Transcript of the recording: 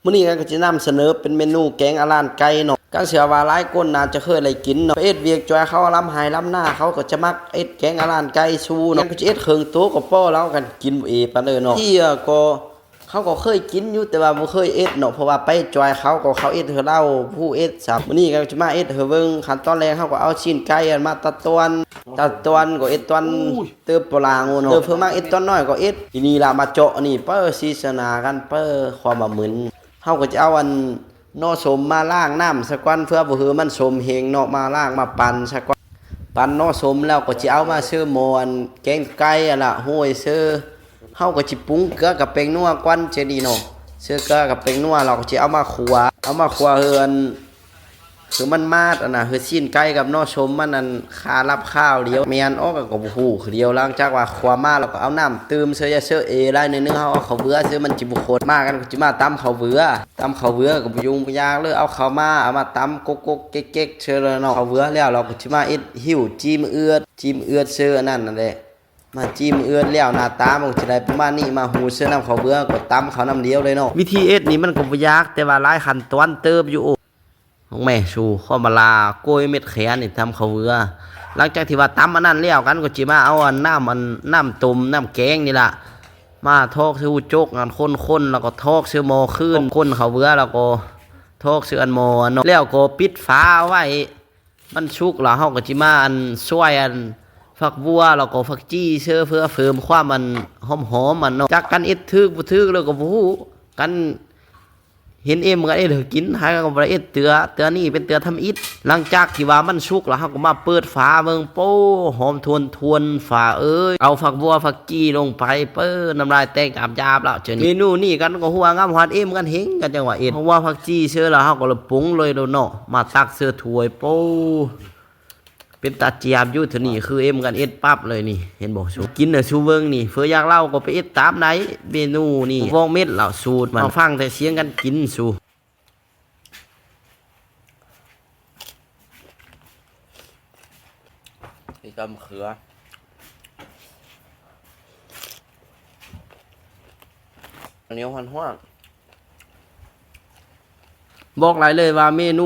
ມື້ນີ້ກໍຈະນຳສະເໜີເປັນເມນູແກງອາລານໄກ່ເນາະ. ກໍເຊື່ອວ່າຫຼາຍຄົນໜ້າຈະເຄີຍໄດ້ກິນເນາະ. ໄປເຮັດວຽກຊ່ວຍເຂົາລຳໄຮ່ລຳນາ ເຂົາກໍຈະມັກເຮັດແກງອາລານໄກ່ສູ່ເນາະ. ກໍຈະເຮັດເຄິ່ງໂຕກໍພໍແລ້ວ ກັນກິນບໍ່ເອປານໃດເນາະ. ທີ່ກໍ ເຮົາກໍເຄີຍກິນຢູ່ ແຕ່ວ່າບໍ່ເຄີຍເຮັດເນາະ ເພາະວ່າໄປຈອຍເຂົາກໍເຂົາເຮັດໃຫ້ເຮົາ ຜູ້ເຮັດຊ້ຳ. ມື້ນີ້ກໍຈະມາເຮັດໃຫ້ເບິ່ງ. ຂັ້ນຕອນແລກເຮົາກໍເອົາຊີ້ນໄກ່ຫັ້ນມາຕັດຕອນ ຕັດຕອນກໍເຮັດຕອນ ໂອ້ຍ ເຕີບປະລາງເນາະ ເອີ ເພິ່ນມັກເຮັດຕອນນ້ອຍກໍເຮັດ. ທີນີ້ລະມາເຈາະນີ້ ເປີຊີສະໜາກັນ ເປີຄວາມວ່າມຶນ. ເຮົາກໍຈະເອົາອັນໜໍ່ສົ້ມມາລ້າງນ້ຳສາກ່ອນ ເພື່ອບໍ່ໃຫ້ມັນສົ້ມແຮງເນາະ ມາລ້າງມາປັ່ນສາກ່ອນ. ປັ່ນໜໍ່ສົ້ມແລ້ວກໍຊິເອົາມາເຊີໝໍ້ອັນແກງໄກ່ຫັ້ນລະ ໂຮຍເຊີ. ເຮົາກໍຊິປຸງເກືອກັບແປ້ງນົວກ່ອນ ຈັ່ງຊີ້ເນາະ. ເຊີເກືອກັບແປ້ງນົວ ເຮົາກໍຊິເອົາມາຂົ້ວ ເອົາມາຂົ້ວໃຫ້ອັນ ຄືມັນມາດອັນນະ ຄືຊີ້ນໄກ່ກັບໜໍ່ສົ້ມມັນອັນ ຄາລັບຄາວດຽວ ແມ່ນອອກກໍບໍ່ຮູ້ຄືດຽວ. ຫຼັງຈາກວ່າຂົ້ວມາ ເຮົາກໍເອົານ້ຳຕື່ມເຊີ ຢ່າເຊີເອຫຼາຍໜ້ອຍໜຶ່ງ ເຮົາເອົາເຂົ້າເບືອເຊີ ມັນຊິບໍ່ຂົນ. ມາກັນກໍຊິມາຕຳເຂົ້າເບືອ ຕຳເຂົ້າເບືອກໍບໍ່ຫຍຸ້ງບໍ່ຍາກເລີຍ. ເອົາເຂົ້າມາ ເອົາມາຕຳກົກໆເກັກໆເຊີເນາະ. ເຂົ້າເບືອແລ້ວ ເຮົາກໍຊິມາເຮັດຫິ້ວຈີ່ມເອືອດ ຈີ່ມເອືອດເຊີ ອັນນັ້ນຫັ້ນແຫຼະ. ມາຈີ່ມເອືອດແລ້ວ ໜ້າຕາມັນກໍຊິໄດ້ປະມານນີ້. ມາຫູເຊີນ້ຳເຂົ້າເບືອ ກໍຕຳເຂົ້ານ້ຳດຽວເລີຍເນາະ. ວິທີເຮັດນີ້ມັນກໍບໍ່ຍາກ ແຕ່ວ່າຫຼາຍຂັ້ນຕອນເຕີບຢູ່. ໂອ້ ຂອງແມ່ສູ່ ຂໍມາລາ ໂກ້ຍເມັດແຂນນີ້ ຕຳເຂົ້າເບືອ. ຫຼັງຈາກທີ່ວ່າຕຳອັນນັ້ນແລ້ວ ກັນກໍຊິມາເອົາອັນນ້ຳ ອັນນ້ຳຕົ້ມ ນ້ຳແກງນີ້ລະ ມາຖອກໃສ່ຫູຈົກ ອັນຄົນໆ ແລ້ວກໍຖອກໃສ່ໝໍ້ຄືນ ຄົນເຂົ້າເບືອ ແລ້ວກໍຖອກໃສ່ອັນໝໍ້ເນາະ ແລ້ວກໍປິດຝາເອົາໄວ້. ມັນສຸກແລ້ວ ເຮົາກໍຊິມາອັນຊອຍອັນຜັກບົ່ວ ແລ້ວກໍຜັກຈີ່ເຊີ ເພື່ອເພີ່ມຄວາມອັນຫອມໆ ອັນເນາະ. ຈັກກັນເຮັດຖືກບໍ່ຖືກແລ້ວກໍບໍ່ຮູ້ ກັນເຫັນເອັມກັນເຮັດໃຫ້ກິນ ຫາກໍບໍ່ໄດ້ເຮັດເທື່ອ ເທື່ອນີ້ເປັນເທື່ອທຳອິດ. ຫຼັງຈາກທີ່ວ່າມັນສຸກແລ້ວ ເຮົາກໍມາເປີດຝາເບິ່ງ ໂປ້ ຫອມທວນໆ ຝາເອີຍ. ເອົາຜັກບົ່ວຜັກຈີ່ລົງໄປ ເປີ ນ້ຳລາຍແຕກຢາບໆ ແລ້ວ. ເຈົ້າ ເມນູນີ້ກັນກໍຫົວງາມຮອດເອັມກັນເຮັງ ກໍຈັ່ງວ່າເອັດ ເພາະວ່າຜັກຈີ່ເຊີ ແລ້ວເຮົາກໍລະປຸງເລີຍໂລດເນາະ ມາຕັກເຊີຖ້ວຍ ໂປ້ ເປັນຕາຈຽບຢູ່. ເທື່ອນີ້ຄືເອັມກັນເອັດປັບເລີຍນີ້ ເຫັນບໍ່? ສູ່ກິນເດີ ສູ່ເບິ່ງນີ້ ເຝີຢາກເລົ່າກໍໄປເຮັດຕາມໄດ້. ເມນູນີ້ບອກເມັດແລ້ວ ສູດມັນ ມາຟັງແຕ່ສຽງກັນກິນສູ່. ມີກຳເຂືອ ໜຽວຮ້ອນໆ ບອກໄດ້ເລີຍວ່າເມນູ